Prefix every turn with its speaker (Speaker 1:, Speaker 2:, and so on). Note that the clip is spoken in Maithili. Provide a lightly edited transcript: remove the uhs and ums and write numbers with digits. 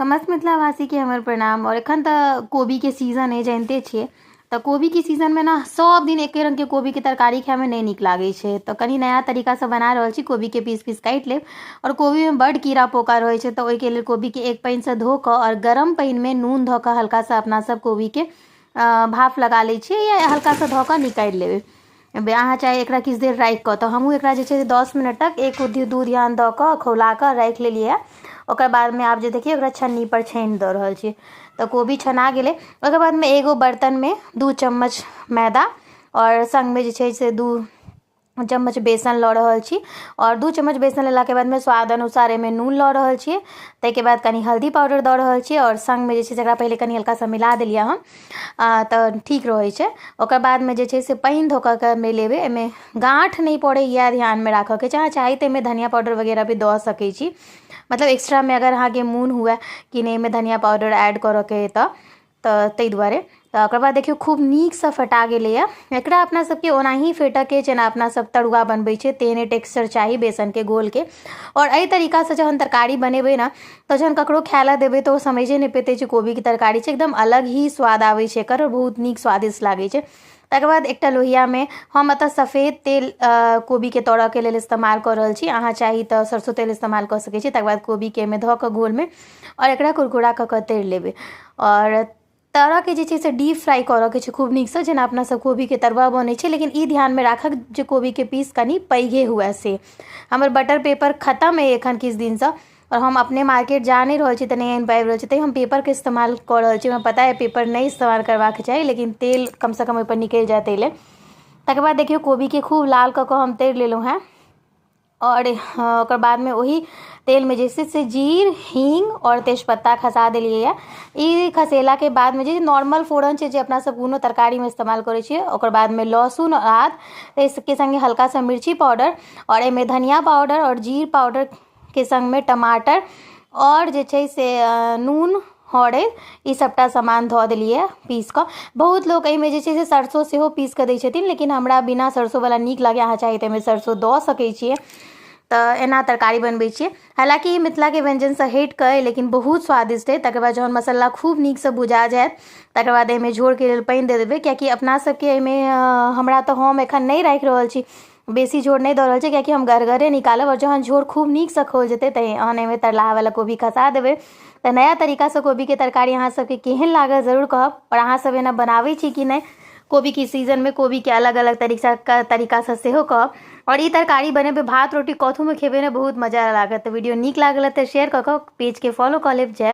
Speaker 1: समस्त मिथिलावासीके हमर प्रणाम। और एखन तऽ कोबीके सीजन अइ, जानिते छियै तऽ कोबीके सीजनमे ने सब दिन एके रङ्गके कोबीके तरकारी खायमे नहि नीक लागै छै, तऽ कनि नया तरीकासँ बना रहल छी। कोबीके पीस पीस काटि लेब और कोबीमे बड्ड कीड़ा पोका रहै छै, तऽ ओहिके लेल कोबीके एक पानिसँ धो कऽ और गरम पानिमे नून धऽ कऽ हल्का सा अपना सब कोबीके भाफ लगा लै छियै या हल्का सा धऽ कऽ निकालि लेबै। अहाँ चाहे एकरा किछु देर राखि कऽ, तऽ हमहूँ एकरा जे छै से 10 मिनट तक एक दू ध्यान दऽ कऽ खौला कऽ राखि लेलियै। ओकर बादमे आब जे देखियौ, ओकरा छन्नीपर छानि दऽ रहल छियै। तऽ कोबी छना गेलै। ओकर बादमे एगो बर्तनमे 2 चम्मच मैदा आओर सङ्गमे जे छै से 2 चम्मच बेसन लऽ रहल छी और 2 चम्मच बेसन लेलाके बादमे स्वाद अनुसार एहिमे नून लऽ रहल छियै। ताहिके बाद कनि हल्दी पाउडर दऽ रहल छियै और सङ्गमे जे छै से एकरा पहिले कनि हल्का सा मिला देलियै हम, तऽ ठीक रहै छै। ओकर बादमे जे छै से पानि धऽ कऽ मिलेबै। एहिमे गाँठ नहि पड़ै, इएह ध्यानमे राखऽके छै। अहाँ चाही तऽ एहिमे धनिया पाउडर वगैरह भी दऽ सकै छी, मतलब एक्स्ट्रामे अगर अहाँके मोन हुए कि नहि, एहिमे धनिया पाउडर ऐड करऽके अइ तऽ ताहि दुआरे। तऽ ओकर बाद देखियौ, खूब नीकसँ फेटा गेलैए। एकरा अपना सबके ओनाही फेटऽके जेना अपना सब तरुआ बनबै छै, तेहने टेक्सचर चाही बेसनके घोलके। आओर एहि तरीकासँ जहन तरकारी बनेबै ने, तऽ जहन ककरो खाय लए देबै तऽ ओ समझे नहि पेतै जे कोबीके तरकारी छै। एकदम अलग ही स्वाद आबै छै एकर आओर बहुत नीक स्वादिष्ट लागै छै। तकर बाद एकटा लोहियामे हम एतऽ सफेद तेल कोबीके तरऽके लेल इस्तेमाल कऽ रहल छी। अहाँ चाही तऽ सरसो तेल इस्तेमाल कऽ सकै छी। तकर बाद कोबीके एहिमे धऽ कऽ घोलमे आओर एकरा कुरकुरा कऽ कऽ तरि लेबै आओर तरऽके जे छै से डीप फ्राइ करऽके छै खूब नीकसँ, जेना अपना सब कोबीके तरुआ बनै छै। लेकिन ई ध्यानमे राखक जे कोबीके पीस कनि पैघे हुए। से हमर बटर पेपर खतम अइ एखन किछु दिनसँ आओर हम अपने मार्केट जा नहि रहल छी, तऽ नहि आनि पाबि रहल छी, तैँ हम पेपरके इस्तेमाल कऽ रहल छी। हमरा पता अइ पेपर नहि इस्तेमाल करबाक चाही, लेकिन तेल कमसँ कम ओहिपर निकलि जायत ताहि लेल। तकर बाद देखियौ, कोबीके खूब लाल कऽ कऽ हम तरि लेलहुँ हेँ आओर ओकर बादमे ओही तेलमे जे छै से जीर, हींग आओर तेजपत्ता खसा देलियैए। ई खसेलाके बादमे जे नॉर्मल फोरन छै, जे अपना सब कोनो तरकारीमे इस्तेमाल करै छियै, ओकर बादमे लहसुन आओर आद एहिके सङ्गे हल्का सा मिर्ची पाउडर आओर एहिमे धनिया पाउडर आओर जीर पाउडरके सङ्गमे टमाटर आओर जे छै से नून, हरैद, ई सबटा सामान धऽ देलियै पीस कऽ। बहुत लोक एहिमे जे छै से सरसो सेहो पीस कऽ दै छथिन, लेकिन हमरा बिना सरसोवला नीक लागैए। अहाँ चाही तऽ एहिमे सरसो दऽ सकै छियै। तऽ एना तरकारी बनबै छियै। हालाँकि ई मिथिलाके व्यञ्जनसँ हटि कऽ अइ, लेकिन बहुत स्वादिष्ट अइ। तकर बाद जहन मसाला खूब नीकसँ भुजा जायत, तकर बाद एहिमे झोरके लेल पानि दऽ देबै, किएकि अपना सबके एहिमे हमरा तऽ हम एखन नहि राखि रहल छी, बेसी झोर नहि दऽ रहल छी, किएकि हम गरगरे निकालब। आओर जहन झोर खूब नीकसँ खौल जेतै, तहन एहिमे तरलाहावला कोबी खसा देबै। तऽ नया तरीकासँ कोबीके तरकारी अहाँ सबके केहन लागल, जरूर कहब। आओर अहाँ सब एना बनाबै छी कि नहि कोबीके सीजनमे कोबीके अलग अलग तरीकासँ, सेहो कहब। आओर ई तरकारी बनेबै, भात, रोटी कथूमे खेबै ने, बहुत मजा लागत। तऽ वीडियो नीक लागल तऽ शेयर कऽ कऽ पेजके फॉलो कऽ लेब। जय।